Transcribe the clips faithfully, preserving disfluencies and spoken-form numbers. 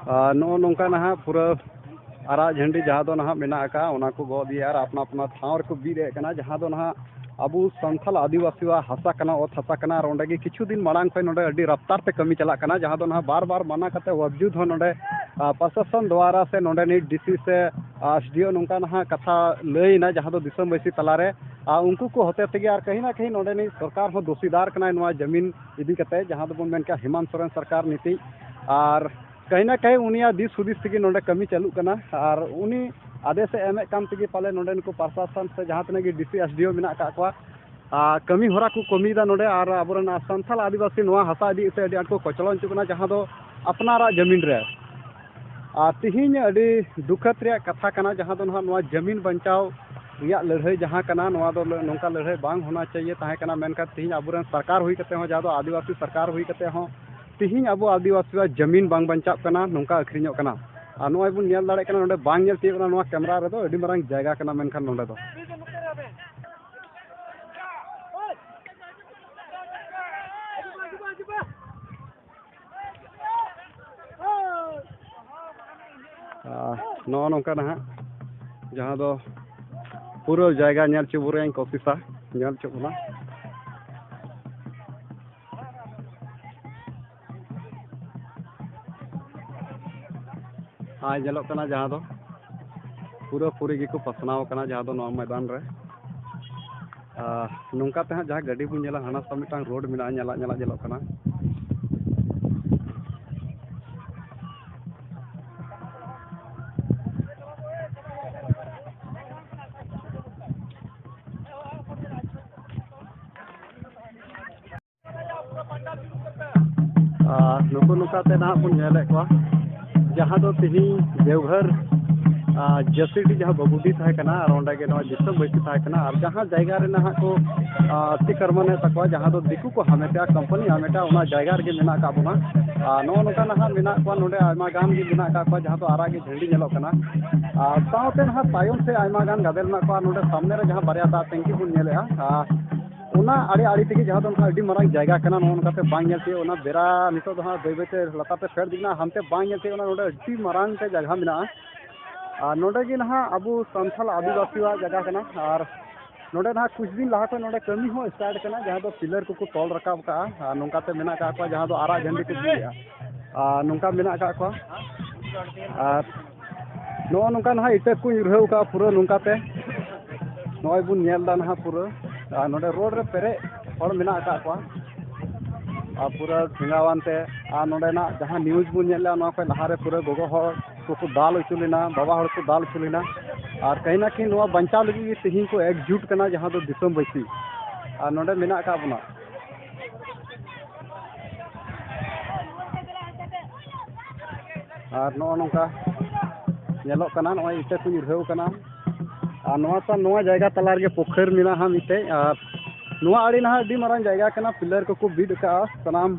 ᱟᱨ ᱱᱚᱜᱼᱚ ᱱᱚᱝᱠᱟ ᱱᱟᱦᱟᱜ ᱯᱩᱨᱟᱹ ᱟᱨᱟᱜ ᱡᱷᱟᱹᱱᱰᱤ ᱡᱟᱦᱟᱸ ᱫᱚ ᱱᱟᱦᱟᱜ ᱢᱮᱱᱟᱜ ᱟᱠᱟᱫᱼᱟ, ᱚᱱᱟ ᱠᱚ ᱜᱚᱜ ᱤᱫᱤᱭᱮᱫᱼᱟ ᱟᱨ ᱟᱯᱱᱟ ᱟᱯᱱᱟ ᱴᱷᱟᱶ ᱨᱮᱠᱚ ᱵᱤᱫ ᱮᱫ ᱠᱟᱱᱟ, ᱡᱟᱦᱟᱸ ᱫᱚ ᱱᱟᱦᱟᱜ ᱟᱵᱚ ᱥᱟᱱᱛᱟᱲ ᱟᱹᱫᱤᱵᱟᱹᱥᱤᱣᱟᱜ ᱦᱟᱥᱟ ᱠᱟᱱᱟ, ᱚᱛ ᱦᱟᱥᱟ ᱠᱟᱱᱟ᱾ ᱟᱨ ᱚᱸᱰᱮ ᱜᱮ ᱠᱤᱪᱷᱩ ᱫᱤᱱ ᱢᱟᱲᱟᱝ ᱠᱷᱚᱱ ᱱᱚᱰᱮ ᱟᱹᱰᱤ ᱨᱟᱯᱛᱟᱨ ᱛᱮ ᱠᱟᱹᱢᱤ ᱪᱟᱞᱟᱜ ᱠᱟᱱᱟ, ᱡᱟᱦᱟᱸ ᱫᱚ ᱱᱟᱦᱟᱜ ᱵᱟᱨ ᱵᱟᱨ ᱢᱟᱱᱟ ᱠᱟᱛᱮ ᱵᱟᱵᱡᱩᱫ ᱦᱚᱸ ᱱᱚᱰᱮ, ᱟ, ᱯᱨᱚᱥᱟᱥᱚᱱ ᱫᱣᱟᱨᱟ ᱥᱮ ᱱᱚᱰᱮᱱᱤᱡ ᱰᱤ ᱥᱤ ᱥᱮ, ᱟ, ᱮᱥ ᱰᱤ ᱳ ᱱᱚᱝᱠᱟ ᱱᱟᱦᱟᱜ ᱠᱟᱛᱷᱟ ᱞᱟᱹᱭᱮᱱᱟ, ᱡᱟᱦᱟᱸ ᱫᱚ ᱫᱤᱥᱚᱢᱵᱟᱹᱥᱤ ᱛᱟᱞᱟᱨᱮ, ᱟ, ᱩᱱᱠᱩ ᱠᱚ ᱦᱚᱛᱮ ᱛᱮᱜᱮ᱾ ᱟᱨ ᱠᱟᱹᱦᱤ ᱱᱟ ᱠᱟᱹᱦᱤ ᱱᱚᱰᱮᱱᱤᱡ ᱥᱚᱨᱠᱟᱨ ᱦᱚᱸ ᱫᱳᱥᱤᱫᱟᱨ ᱠᱟᱱᱟᱭ ᱱᱚᱣᱟ ᱡᱟᱹᱢᱤᱱ ᱤᱫᱤ ᱠᱟᱛᱮ, ᱡᱟᱦᱟᱸ ᱫᱚᱵᱚᱱ ᱢᱮᱱ ᱠᱮᱜᱼᱟ ᱦᱮᱢᱟᱱᱛ ᱥᱚᱨᱮᱱ ᱥᱚᱨᱠᱟᱨ ᱱᱤᱛᱤᱡ᱾ ᱟᱨ ᱠᱟᱹᱦᱤ ᱱᱟ ᱠᱟᱹᱦᱤ ᱩᱱᱤᱭᱟᱜ ᱫᱤᱥ ᱦᱩᱫᱤᱥ ᱛᱮᱜᱮ ᱱᱚᱰᱮ ᱠᱟᱹᱢᱤ ᱪᱟᱹᱞᱩᱜ ᱠᱟᱱᱟ᱾ ᱟᱨ ᱩᱱᱤ ᱟᱫᱮᱥ ᱮ ᱮᱢᱮᱫ ᱠᱟᱱ ᱛᱮᱜᱮ ᱯᱟᱞᱮ ᱱᱚᱰᱮᱱ ᱠᱚ ᱯᱨᱚᱥᱟᱥᱚᱱ ᱥᱮ ᱡᱟᱦᱟᱸ ᱛᱤᱱᱟᱹᱜ ᱜᱮ ᱰᱤ ᱥᱤ ᱮᱥ ᱰᱤ ᱳ ᱢᱮᱱᱟᱜ ᱟᱠᱟᱫ ᱠᱚᱣᱟ, ᱟᱨ ᱠᱟᱹᱢᱤ ᱦᱚᱨᱟ ᱠᱚ ᱠᱟᱹᱢᱤᱭᱮᱫᱟ ᱱᱚᱰᱮ᱾ ᱟᱨ ᱟᱵᱚᱨᱮᱱ ᱥᱟᱱᱛᱟᱲ ᱟᱹᱫᱤᱵᱟᱹᱥᱤ ᱱᱚᱣᱟ ᱦᱟᱥᱟ ᱤᱫᱤ ᱠᱟᱛᱮ ᱟᱹᱰᱤ ᱟᱸᱴ ᱠᱚ ᱠᱚᱪᱞᱚᱱ ᱦᱚᱪᱚᱜ ᱠᱟᱱᱟ, ᱡᱟᱦᱟᱸ ᱫᱚ ᱟᱯᱱᱟᱨᱟᱜ ᱡᱟᱹᱢᱤᱱ ᱨᱮ᱾ ᱟᱨ ᱛᱤᱦᱤᱧ ᱟᱹᱰᱤ ᱫᱩᱠᱷᱟᱹᱛ ᱨᱮᱭᱟᱜ ᱠᱟᱛᱷᱟ ᱠᱟᱱᱟ, ᱡᱟᱦᱟᱸ ᱫᱚ ᱱᱟᱦᱟᱜ ᱱᱚᱣᱟ ᱡᱟᱹᱢᱤᱱ ᱵᱟᱧᱪᱟᱣ ᱨᱮᱭᱟᱜ ᱞᱟᱹᱲᱦᱟᱹᱭ ᱡᱟᱦᱟᱸ ᱠᱟᱱᱟ, ᱱᱚᱣᱟ ᱫᱚ ᱱᱚᱝᱠᱟ ᱞᱟᱹᱲᱦᱟᱹᱭ ᱵᱟᱝ ᱦᱳᱱᱟ ᱪᱟᱦᱤᱭᱮ ᱛᱟᱦᱮᱸ ᱠᱟᱱᱟ᱾ ᱢᱮᱱᱠᱷᱟᱱ ᱛᱤᱦᱤᱧ ᱟᱵᱚᱨᱮᱱ ᱥᱚᱨᱠᱟᱨ ᱦᱩᱭ ᱠᱟᱛᱮ ᱦᱚᱸ, ᱡᱟᱦᱟᱸ ᱫᱚ ᱟᱹᱫᱤᱵᱟᱹᱥᱤ ᱥᱚᱨᱠᱟᱨ ᱦᱩᱭ ᱠᱟᱛᱮ ᱦᱚᱸ, ᱛᱤᱦᱤᱧ ᱟᱵᱚ ᱟᱹᱫᱤᱵᱟᱹᱥᱤᱭᱟᱜ ᱡᱟᱹᱢᱤᱱ ᱵᱟᱝ ᱵᱟᱧᱪᱟᱜ ᱠᱟᱱᱟ, ᱱᱚᱝᱠᱟ ᱟᱹᱠᱷᱨᱤᱧᱚᱜ ᱠᱟᱱᱟ᱾ ᱟᱨ ᱱᱚᱜᱼᱚᱭ ᱵᱚᱱ ᱧᱮᱞ ᱫᱟᱲᱮᱭᱟᱜ ᱠᱟᱱᱟ, ᱱᱚᱰᱮ ᱵᱟᱝ ᱧᱮᱞ ᱛᱤᱭᱳᱜ ᱠᱟᱱᱟ, ᱱᱚᱣᱟ ᱠᱮᱢᱨᱟ ᱨᱮᱫᱚ ᱟᱹᱰᱤ ᱢᱟᱨᱟᱝ ᱡᱟᱭᱜᱟ ᱠᱟᱱᱟ, ᱢᱮᱱᱠᱷᱟᱱ ᱱᱚᱰᱮ ᱫᱚ ᱟᱨ ᱱᱚᱜᱼᱚ ᱱᱚᱝᱠᱟ ᱱᱟᱦᱟᱜ, ᱡᱟᱦᱟᱸ ᱫᱚ ᱯᱩᱨᱟᱹ ᱡᱟᱭᱜᱟ ᱧᱮᱞ ᱦᱚᱪᱚ ᱵᱚᱱ ᱨᱮᱭᱟᱜ ᱤᱧ ᱠᱳᱥᱤᱥᱟ, ᱧᱮᱞ ᱦᱚᱪᱚ ᱵᱚᱱᱟ᱾ ᱟᱨ ᱧᱮᱞᱚᱜ ᱠᱟᱱᱟ ᱡᱟᱦᱟᱸ ᱫᱚ ᱯᱩᱨᱟᱹ ᱯᱩᱨᱤ ᱜᱮᱠᱚ ᱯᱟᱥᱱᱟᱣ ᱟᱠᱟᱱᱟ, ᱡᱟᱦᱟᱸ ᱫᱚ ᱱᱚᱣᱟ ᱢᱚᱭᱫᱟᱱ ᱨᱮ᱾ ᱟᱨ ᱱᱚᱝᱠᱟ ᱛᱮ ᱦᱟᱸᱜ ᱡᱟᱦᱟᱸ ᱜᱟᱹᱰᱤ ᱵᱚᱱ ᱧᱮᱞᱟ, ᱦᱟᱱᱟ ᱥᱟ ᱢᱤᱫᱴᱟᱝ ᱨᱳᱰ ᱢᱮᱱᱟᱜᱼᱟ, ᱧᱟᱞᱟᱜ ᱧᱟᱞᱟᱜ ᱧᱮᱞᱚᱜ ᱠᱟᱱᱟ᱾ ᱟᱨ ᱱᱩᱠᱩ ᱱᱚᱝᱠᱟ ᱛᱮ ᱱᱟᱦᱟᱜ ᱵᱚᱱ ᱧᱮᱞᱮᱫ ᱠᱚᱣᱟ, ᱡᱟᱦᱟᱸ ᱫᱚ ᱛᱮᱦᱮᱧ ᱫᱮᱣᱜᱷᱚᱨ, ᱟᱨ ᱡᱟᱹᱥᱤᱰᱤ ᱡᱟᱦᱟᱸ ᱵᱟᱵᱩᱰᱤ ᱛᱟᱦᱮᱸ ᱠᱟᱱᱟ, ᱟᱨ ᱚᱸᱰᱮ ᱜᱮ ᱱᱚᱣᱟ ᱫᱤᱥᱚᱢ ᱵᱟᱹᱭᱥᱤ ᱛᱟᱦᱮᱸ ᱠᱟᱱᱟ, ᱟᱨ ᱡᱟᱦᱟᱸ ᱡᱟᱭᱜᱟ ᱨᱮ ᱱᱟᱦᱟᱜ ᱠᱚ, ᱟᱨ, ᱚᱛᱤᱠᱨᱚᱢᱚᱱᱮᱫ ᱛᱟᱠᱚᱣᱟ, ᱡᱟᱦᱟᱸ ᱫᱚ ᱫᱤᱠᱩ ᱠᱚ ᱦᱟᱢᱮᱴᱟ, ᱠᱳᱢᱯᱟᱱᱤ ᱦᱟᱢᱮᱴᱟ, ᱚᱱᱟ ᱡᱟᱭᱜᱟ ᱨᱮᱜᱮ ᱢᱮᱱᱟᱜ ᱟᱠᱟᱫ ᱵᱚᱱᱟ᱾ ᱟᱨ ᱱᱚᱜᱼᱚ ᱱᱚᱝᱠᱟ ᱱᱟᱦᱟᱜ ᱢᱮᱱᱟᱜ ᱠᱚᱣᱟ ᱱᱚᱰᱮ, ᱟᱭᱢᱟ ᱜᱟᱱ ᱜᱮ ᱢᱮᱱᱟᱜ ᱟᱠᱟᱫ ᱠᱚᱣᱟ, ᱡᱟᱦᱟᱸ ᱫᱚ ᱟᱨᱟᱜ ᱜᱮ ᱡᱷᱟᱹᱱᱰᱤ ᱧᱮᱞᱚᱜ ᱠᱟᱱᱟ᱾ ᱟᱨ ᱥᱟᱶᱛᱮ ᱱᱟᱦᱟᱜ ᱛᱟᱭᱚᱢ ᱥᱮ ᱟᱭᱢᱟ ᱜᱟᱱ ᱜᱟᱫᱮᱞ ᱢᱮᱱᱟᱜ ᱠᱚᱣᱟ ᱱᱚᱰᱮ ᱥᱟᱢᱱᱮ ᱨᱮ, ᱡᱟᱦᱟᱸ ᱵᱟᱨᱭᱟ ᱫᱟᱜ ᱴᱮᱝᱠᱤ ᱵᱚᱱ ᱧᱮᱞᱮᱫᱼᱟ᱾ ᱟᱨ ᱚᱱᱟ ᱟᱲᱮ ᱟᱲᱮ ᱛᱮᱜᱮ, ᱡᱟᱦᱟᱸ ᱫᱚ ᱚᱱᱠᱟ ᱟᱹᱰᱤ ᱢᱟᱨᱟᱝ ᱡᱟᱭᱜᱟ ᱠᱟᱱᱟ, ᱱᱚᱜᱼᱚ ᱱᱚᱝᱠᱟᱛᱮ ᱵᱟᱝ ᱧᱮᱞ ᱛᱤᱭᱳᱜ, ᱚᱱᱟ ᱵᱮᱲᱟ ᱱᱤᱛᱚᱜ ᱫᱚ ᱦᱟᱸᱜ ᱵᱟᱹᱭ ᱵᱟᱹᱭᱛᱮ ᱞᱟᱛᱟᱨ ᱛᱮ ᱯᱷᱮᱰ ᱤᱫᱤᱜ ᱠᱟᱱᱟ, ᱦᱟᱱᱛᱮ ᱵᱟᱝ ᱧᱮᱞ ᱛᱤᱭᱳᱜ ᱠᱟᱱᱟ, ᱱᱚᱰᱮ ᱟᱹᱰᱤ ᱢᱟᱨᱟᱝ ᱛᱮ ᱡᱟᱭᱜᱟ ᱢᱮᱱᱟᱜᱼᱟ᱾ ᱟᱨ ᱱᱚᱰᱮ ᱜᱮ ᱱᱟᱦᱟᱜ ᱟᱵᱚ ᱥᱟᱱᱛᱟᱲ ᱟᱹᱫᱤᱵᱟᱹᱥᱤᱣᱟᱜ ᱡᱟᱭᱜᱟ ᱠᱟᱱᱟ᱾ ᱟᱨ ᱱᱚᱰᱮ ᱱᱟᱦᱟᱜ ᱠᱩᱪ ᱫᱤᱱ ᱞᱟᱦᱟ ᱠᱷᱚᱱ ᱱᱚᱰᱮ ᱠᱟᱹᱢᱤ ᱦᱚᱸ ᱥᱴᱟᱨᱴ ᱠᱟᱱᱟ, ᱡᱟᱦᱟᱸ ᱫᱚ ᱯᱤᱞᱟᱨ ᱠᱚᱠᱚ ᱛᱚᱞ ᱨᱟᱠᱟᱵ ᱠᱟᱜᱼᱟ᱾ ᱟᱨ ᱱᱚᱝᱠᱟᱛᱮ ᱢᱮᱱᱟᱜ ᱠᱟᱜ ᱠᱚᱣᱟ, ᱡᱟᱦᱟᱸ ᱫᱚ ᱟᱨᱟᱜ ᱡᱷᱟᱹᱱᱰᱤ ᱠᱚ ᱤᱫᱤᱭᱮᱫᱼᱟ᱾ ᱟᱨ ᱱᱚᱝᱠᱟ ᱢᱮᱱᱟᱜ ᱠᱟᱜ ᱠᱚᱣᱟ᱾ ᱟᱨ ᱱᱚᱜᱼᱚ ᱱᱚᱝᱠᱟ ᱱᱟᱦᱟᱜ ᱤᱴᱟᱹ ᱠᱚᱧ ᱩᱨᱦᱟᱹᱣ ᱠᱟᱜᱼᱟ ᱯᱩᱨᱟᱹ ᱱᱚᱝᱠᱟᱛᱮ᱾ ᱱᱚᱜᱼᱚᱭ ᱵᱚᱱ ᱧᱮᱞ ᱮᱫᱟ ᱱᱟᱦᱟᱜ ᱯᱩᱨᱟᱹ᱾ ᱟᱨ ᱱᱚᱰᱮ ᱨᱳᱰ ᱨᱮ ᱯᱮᱨᱮᱡ ᱦᱚᱲ ᱢᱮᱱᱟᱜ ᱟᱠᱟᱫ ᱠᱚᱣᱟ᱾ ᱟᱨ ᱯᱩᱨᱟᱹ ᱴᱷᱮᱸᱜᱟᱣᱟᱱ ᱛᱮ, ᱟᱨ ᱱᱚᱰᱮᱱᱟᱜ ᱡᱟᱦᱟᱸ ᱱᱤᱭᱩᱡᱽ ᱵᱚᱱ ᱧᱮᱞ ᱞᱮᱜᱼᱟ, ᱱᱚᱣᱟ ᱠᱷᱚᱱ ᱞᱟᱦᱟᱨᱮ ᱯᱩᱨᱟᱹ ᱜᱚᱜᱚ ᱦᱚᱲ ᱠᱚᱠᱚ ᱫᱟᱞ ᱦᱚᱪᱚ ᱞᱮᱱᱟ, ᱵᱟᱵᱟ ᱦᱚᱲ ᱠᱚ ᱫᱟᱞ ᱦᱚᱪᱚ ᱞᱮᱱᱟ᱾ ᱟᱨ ᱠᱟᱹᱦᱤ ᱱᱟ ᱠᱟᱹᱦᱤ ᱱᱚᱣᱟ ᱵᱟᱧᱪᱟᱣ ᱞᱟᱹᱜᱤᱫ ᱜᱮ ᱛᱮᱦᱮᱧ ᱠᱚ ᱮᱠᱡᱩᱴ ᱠᱟᱱᱟ, ᱡᱟᱦᱟᱸ ᱫᱚ ᱫᱤᱥᱚᱢᱵᱟᱹᱥᱤ᱾ ᱟᱨ ᱱᱚᱰᱮ ᱢᱮᱱᱟᱜ ᱟᱠᱟᱫ ᱵᱚᱱᱟ᱾ ᱟᱨ ᱱᱚᱜᱼᱚ ᱱᱚᱝᱠᱟ ᱧᱮᱞᱚᱜ ᱠᱟᱱᱟ, ᱱᱚᱜᱼᱚᱭ ᱤᱴᱟᱹ ᱠᱚ ᱧᱩᱨᱦᱟᱹᱣ ᱠᱟᱱᱟ᱾ ᱟᱨ ᱱᱚᱣᱟ ᱥᱟᱶ ᱱᱚᱣᱟ ᱡᱟᱭᱜᱟ ᱛᱟᱞᱟ ᱨᱮᱜᱮ ᱯᱩᱠᱷᱟᱹᱨ ᱢᱮᱱᱟᱜᱼᱟ ᱢᱤᱫᱴᱮᱡ᱾ ᱟᱨ ᱱᱚᱣᱟ ᱟᱲᱮ ᱱᱟᱦᱟᱜ ᱟᱹᱰᱤ ᱢᱟᱨᱟᱝ ᱡᱟᱭᱜᱟ ᱠᱟᱱᱟ, ᱯᱤᱞᱟᱨ ᱠᱚᱠᱚ ᱵᱤᱫ ᱟᱠᱟᱜᱼᱟ ᱥᱟᱱᱟᱢ᱾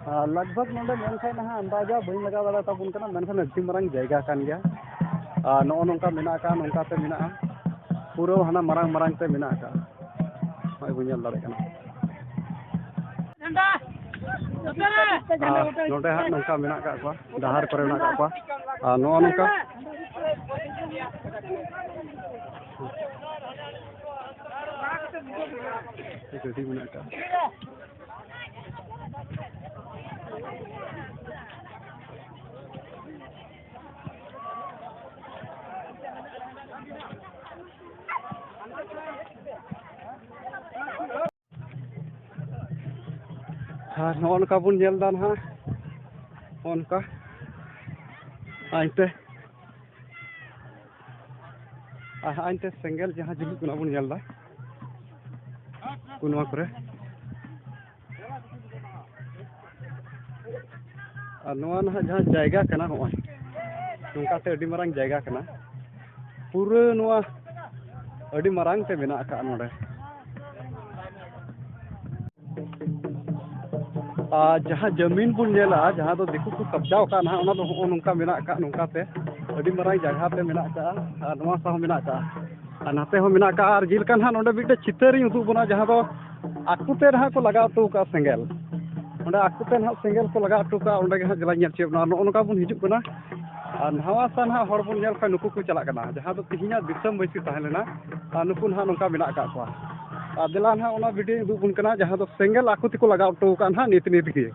ᱟᱨ ᱞᱟᱜᱽ ᱵᱷᱟᱜᱽ ᱱᱚᱰᱮ ᱢᱮᱱᱠᱷᱟᱱ ᱱᱟᱦᱟᱜ ᱟᱱᱫᱟᱡᱟ ᱵᱟᱹᱧ ᱞᱟᱜᱟᱣ ᱫᱟᱲᱮᱭᱟᱛᱟᱵᱚᱱ ᱠᱟᱱᱟ, ᱢᱮᱱᱠᱷᱟᱱ ᱟᱹᱰᱤ ᱢᱟᱨᱟᱝ ᱡᱟᱭᱜᱟ ᱠᱟᱱ ᱜᱮᱭᱟ᱾ ᱟᱨ ᱱᱚᱜᱼᱚ ᱱᱚᱝᱠᱟ ᱢᱮᱱᱟᱜ ᱟᱠᱟᱫᱼᱟ, ᱱᱚᱝᱠᱟ ᱛᱮ ᱢᱮᱱᱟᱜᱼᱟ, ᱯᱩᱨᱟᱹ ᱦᱟᱱᱟ ᱢᱟᱨᱟᱝ ᱢᱟᱨᱟᱝ ᱛᱮ ᱢᱮᱱᱟᱜ ᱟᱠᱟᱫᱼᱟ, ᱱᱚᱜᱼᱚᱭ ᱵᱚᱱ ᱧᱮᱞ ᱫᱟᱲᱮᱭᱟᱜ ᱠᱟᱱᱟ᱾ ᱟᱨ ᱱᱚᱰᱮ ᱦᱟᱸᱜ ᱱᱚᱝᱠᱟ ᱢᱮᱱᱟᱜ ᱟᱠᱟᱫ ᱠᱚᱣᱟ, ᱰᱟᱦᱟᱨ ᱠᱚᱨᱮ ᱢᱮᱱᱟᱜ ᱟᱠᱟᱫ ᱠᱚᱣᱟ᱾ ᱟᱨ ᱱᱚᱜᱼᱚ ᱱᱚᱝᱠᱟ ᱜᱟᱹᱰᱤ ᱢᱮᱱᱟᱜ ᱟᱠᱟᱫ᱾ ᱟᱨ ᱱᱚᱜᱼᱚ ᱱᱚᱝᱠᱟ ᱵᱚᱱ ᱧᱮᱞ ᱮᱫᱟ ᱱᱟᱦᱟᱜ, ᱱᱚᱜᱼᱚ ᱱᱚᱝᱠᱟ ᱟᱭᱛᱮ, ᱟᱨ ᱦᱟᱸᱜ ᱟᱭᱛᱮ ᱥᱮᱸᱜᱮᱞ ᱡᱟᱦᱟᱸ ᱡᱩᱞᱩᱜ ᱠᱟᱱᱟ ᱵᱚᱱ ᱧᱮᱞ ᱮᱫᱟ, ᱠᱚ ᱱᱚᱣᱟ ᱠᱚᱨᱮ᱾ ᱟᱨ ᱱᱚᱣᱟ ᱱᱟᱦᱟᱜ ᱡᱟᱦᱟᱸ ᱡᱟᱭᱜᱟ ᱠᱟᱱᱟ, ᱱᱚᱜᱼᱚᱭ ᱱᱚᱝᱠᱟᱛᱮ ᱟᱹᱰᱤ ᱢᱟᱨᱟᱝ ᱡᱟᱭᱜᱟ ᱠᱟᱱᱟ, ᱯᱩᱨᱟᱹ ᱱᱚᱣᱟ ᱟᱹᱰᱤ ᱢᱟᱨᱟᱝ ᱛᱮ ᱢᱮᱱᱟᱜ ᱟᱠᱟᱫᱼᱟ ᱱᱚᱰᱮ᱾ ᱟᱨ ᱡᱟᱦᱟᱸ ᱡᱟᱹᱢᱤᱱ ᱵᱚᱱ ᱧᱮᱞᱟ, ᱡᱟᱦᱟᱸ ᱫᱚ ᱫᱤᱠᱩ ᱠᱚ ᱠᱟᱵᱽᱡᱟᱣ ᱟᱠᱟᱫ ᱱᱟᱦᱟᱜ, ᱚᱱᱟ ᱫᱚ ᱦᱚᱸᱜᱼᱚ ᱱᱚᱝᱠᱟ ᱢᱮᱱᱟᱜ ᱟᱠᱟᱫ, ᱱᱚᱝᱠᱟᱛᱮ ᱟᱹᱰᱤ ᱢᱟᱨᱟᱝ ᱡᱟᱭᱜᱟ ᱛᱮ ᱢᱮᱱᱟᱜ ᱟᱠᱟᱫᱼᱟ᱾ ᱟᱨ ᱱᱚᱣᱟ ᱥᱟᱶ ᱢᱮᱱᱟᱜ ᱟᱠᱟᱫᱼᱟ᱾ ᱟᱨ ᱱᱟᱛᱮ ᱦᱚᱸ ᱢᱮᱱᱟᱜ ᱠᱟᱜᱼᱟ᱾ ᱟᱨ ᱡᱮᱞᱮᱠᱟ ᱱᱟᱦᱟᱜ ᱱᱚᱰᱮ ᱢᱤᱫᱴᱮᱡ ᱪᱤᱛᱟᱹᱨᱤᱧ ᱩᱫᱩᱜ ᱵᱚᱱᱟ, ᱡᱟᱦᱟᱸ ᱫᱚ ᱟᱠᱚ ᱛᱮ ᱱᱟᱦᱟᱜ ᱠᱚ ᱞᱟᱜᱟᱣ ᱦᱚᱴᱚ ᱠᱟᱜᱼᱟ ᱥᱮᱸᱜᱮᱞ᱾ ᱚᱸᱰᱮ ᱟᱠᱚ ᱛᱮ ᱱᱟᱦᱟᱜ ᱥᱮᱸᱜᱮᱞ ᱠᱚ ᱞᱟᱜᱟᱣ ᱦᱚᱴᱚ ᱠᱟᱜᱼᱟ, ᱚᱸᱰᱮ ᱜᱮ ᱦᱟᱸᱜ ᱡᱮᱞᱟᱧ ᱧᱮᱞ ᱦᱚᱪᱚᱭᱮᱫ ᱵᱚᱱᱟ᱾ ᱱᱚᱜᱼᱚ ᱱᱚᱝᱠᱟ ᱵᱚᱱ ᱦᱤᱡᱩᱜ ᱠᱟᱱᱟ᱾ ᱟᱨ ᱱᱟᱣᱟ ᱥᱟ ᱱᱟᱦᱟᱜ ᱦᱚᱲ ᱵᱚᱱ ᱧᱮᱞ ᱠᱷᱟᱱ ᱱᱩᱠᱩ ᱠᱚ ᱪᱟᱞᱟᱜ ᱠᱟᱱᱟ, ᱡᱟᱦᱟᱸ ᱫᱚ ᱛᱮᱦᱮᱧᱟᱜ ᱫᱤᱥᱚᱢ ᱵᱟᱹᱭᱥᱤ ᱛᱟᱦᱮᱸ ᱞᱮᱱᱟ᱾ ᱟᱨ ᱱᱩᱠᱩ ᱱᱟᱦᱟᱜ ᱱᱚᱝᱠᱟ ᱢᱮᱱᱟᱜ ᱟᱠᱟᱫ ᱠᱚᱣᱟ᱾ ᱟᱨ ᱫᱮᱞᱟ ᱱᱟᱦᱟᱜ ᱚᱱᱟ ᱵᱷᱤᱰᱤᱭᱳᱧ ᱩᱫᱩᱜ ᱵᱚᱱ ᱠᱟᱱᱟ, ᱡᱟᱦᱟᱸ ᱫᱚ ᱥᱮᱸᱜᱮᱞ ᱟᱠᱚ ᱛᱮᱠᱚ ᱞᱟᱜᱟᱣ ᱦᱚᱴᱚ ᱠᱟᱜᱼᱟ ᱱᱟᱦᱟᱜ ᱱᱤᱛ ᱱᱤᱛ ᱜᱮ᱾